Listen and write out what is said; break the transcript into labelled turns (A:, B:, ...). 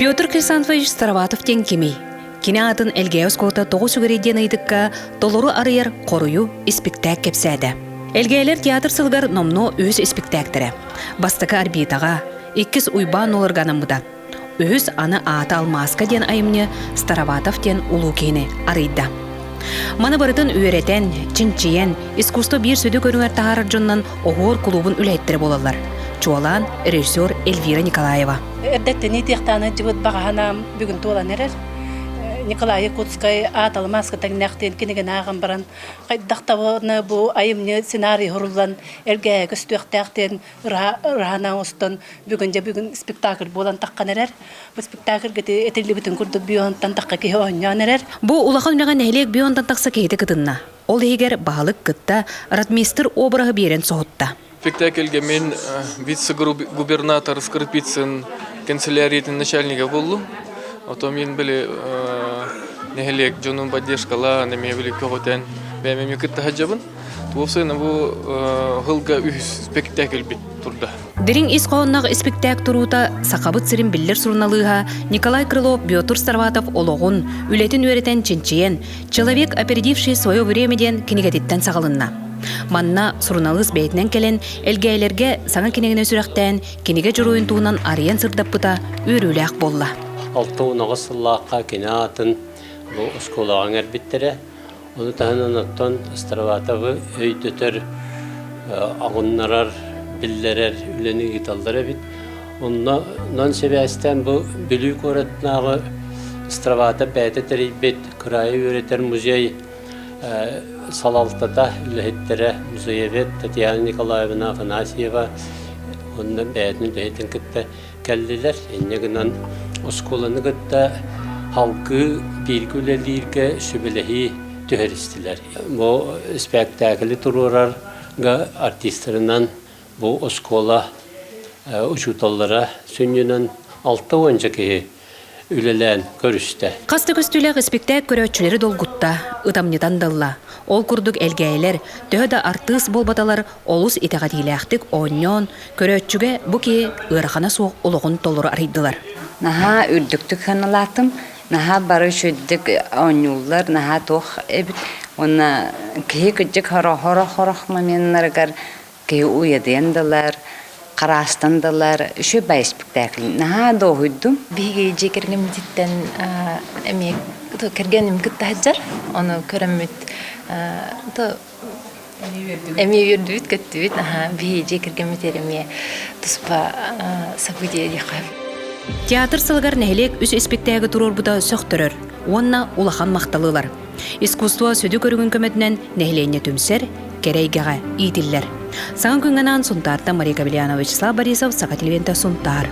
A: Петр Хрисанфович Староватов диэн кимий? Кини аатын Элгээйи оскуолата тоҕо сүгэрий диэн ыйытыкка толору арыйар хоруйу испиктээк кэпсээтэ. Элгээйлэр театр сылыгар номнуо үһүс испиктээктэрэ. Бастакы Орбитаҕа, иккис Уйбаан Нуоларга анаммыта. Үһүс аны аата Алмааска диэн айымньы Староватов диэн улуу киһини арыйда. Маны барытын үөрэтэн, чинчийэн, искусство биир сүдү көрүҥэр таһаарар дьонунан Оһуор кулуубун үлэһиттэрэ буолаллар. Чуолаан режиссер Эльвира Николаева.
B: Эрдэттэн иитиэхтээн сылдьыбыт баҕа бүгүн туолан эрэр. Николай Якутскай аат алмааска тэҥнээх диэн кинигэни ааҕан баран, хайдах даҕаны бу айымньы сценарий суруллан эргээйэ көстүөхтээх диэн ыраһана оҥостон бүгүн дьэ бүгүн спектакль буолан таххан эрэр. Бу спектакльга этиллибитин курдук бионтан тахха киһи оонньоон эрэр.
A: Бу улахан үлэҕэ нэһилиэк бионтан тахса киһитэ кытынна. Ол иһигэр баһылык кытта ротмистр обраһы биэрэн соһутта.
C: Спектакльге мен вице-губернатор Скрипицын канцеляриятын начальнига боллум. Ото мен били нэһилиэк дьонун поддержкалаан, эмиэ били көҕүтэн бэйэм эмиэ кытта сылдьабын. Туопсайынан бу сылга үһүс спектакльбит турда.
A: Дириҥ ис хоһоонноох испиктээк туруута Сахабыт сирин биллэр суруналыыһа Николай Крылов Петр Староватов олоҕун, үлэтин үөрэтэн чинчийэн «Человек, опередивший свое время» диэн кинигэтиттэн саҕалынна. Манна суруналыыс бэйэтинэн кэлэн, Элгээйлэргэ саҥа кинигэни сүрэхтээн, кинигэ дьоруойун туһунан арыйан сырдаппыта үөрүүлээх буолла.
D: 69 сыллаахха кини аатын бу оскуолаҕа иҥэрбиттэрэ. Ону таһынан оттон Староватовы өйдөтөр, аҕыннарар, биллэрэр үлэни ыыталлар эбит. Онно онон сибээстээн бу Бүлүү куоратынааҕы Староватов бэйэтэ тэрийбит кыраайы үөрэтэр музей салалтата, үлэһиттэрэ музеевед Татьяна Николаевна Афанасьева уонна бэйэтин үлэһитин кытта кэллилэр. Инньэ гынан оскуоланы кытта салгыы бииргэ үлэлииргэ сүбэлэһии түһэристилэр. Бу испэктээкили туруорарга артистарынан бу оскуола учууталлара сүнньүнэн 60 киһи үлэлээн көрүстэ.
A: Хас да көстүүлээх испиктээк көрөөччүлэри долгутта, ытамньытан да ылла. Ол курдук элгээйилэр, төһө да артыыс буолбаталар, олус итэҕэтиилээхтик оонньоон, көрөөччүгэ бу киһи ыарахана суох олоҕун толору арыйдылар.
E: Наһаа үрдүктүк сыаналаатым, наһаа бары үчүгдүк оонньууллар, наһаа туох эбит. Уонна киһи кырдьык хорох-хорох моменнарыгар киһи уйадыйан да ылар, хараастан да ылар. Үчүгэй баай спектакль. Наһаа дуоһуйдум.
F: Биһиги дьиэ кэргэммититтэн эмиэ кэргэним кытта сылдьар. Ону көрөммүт Эмиэ үөрдүбүт, көттүбүт. Аһаа, биһи дьиэ кэргэммитигэр эмиэ туспа событие диэххэ.
A: Театр сылыгар нэһилиэк үс испиктээги туруорбута сөхтөрөр уонна улахан махталы ылар. Искусство сүдү көрүҥүн көмөтүнэн нэһилиэнньэ түмсэр, кэрэ эйгэҕэ иитиллэр. Саҥа күҥҥэ анаан Сунтаартан Мария Кабельянова, Вячеслав Борисов, Саха телевидениета Сунтаар.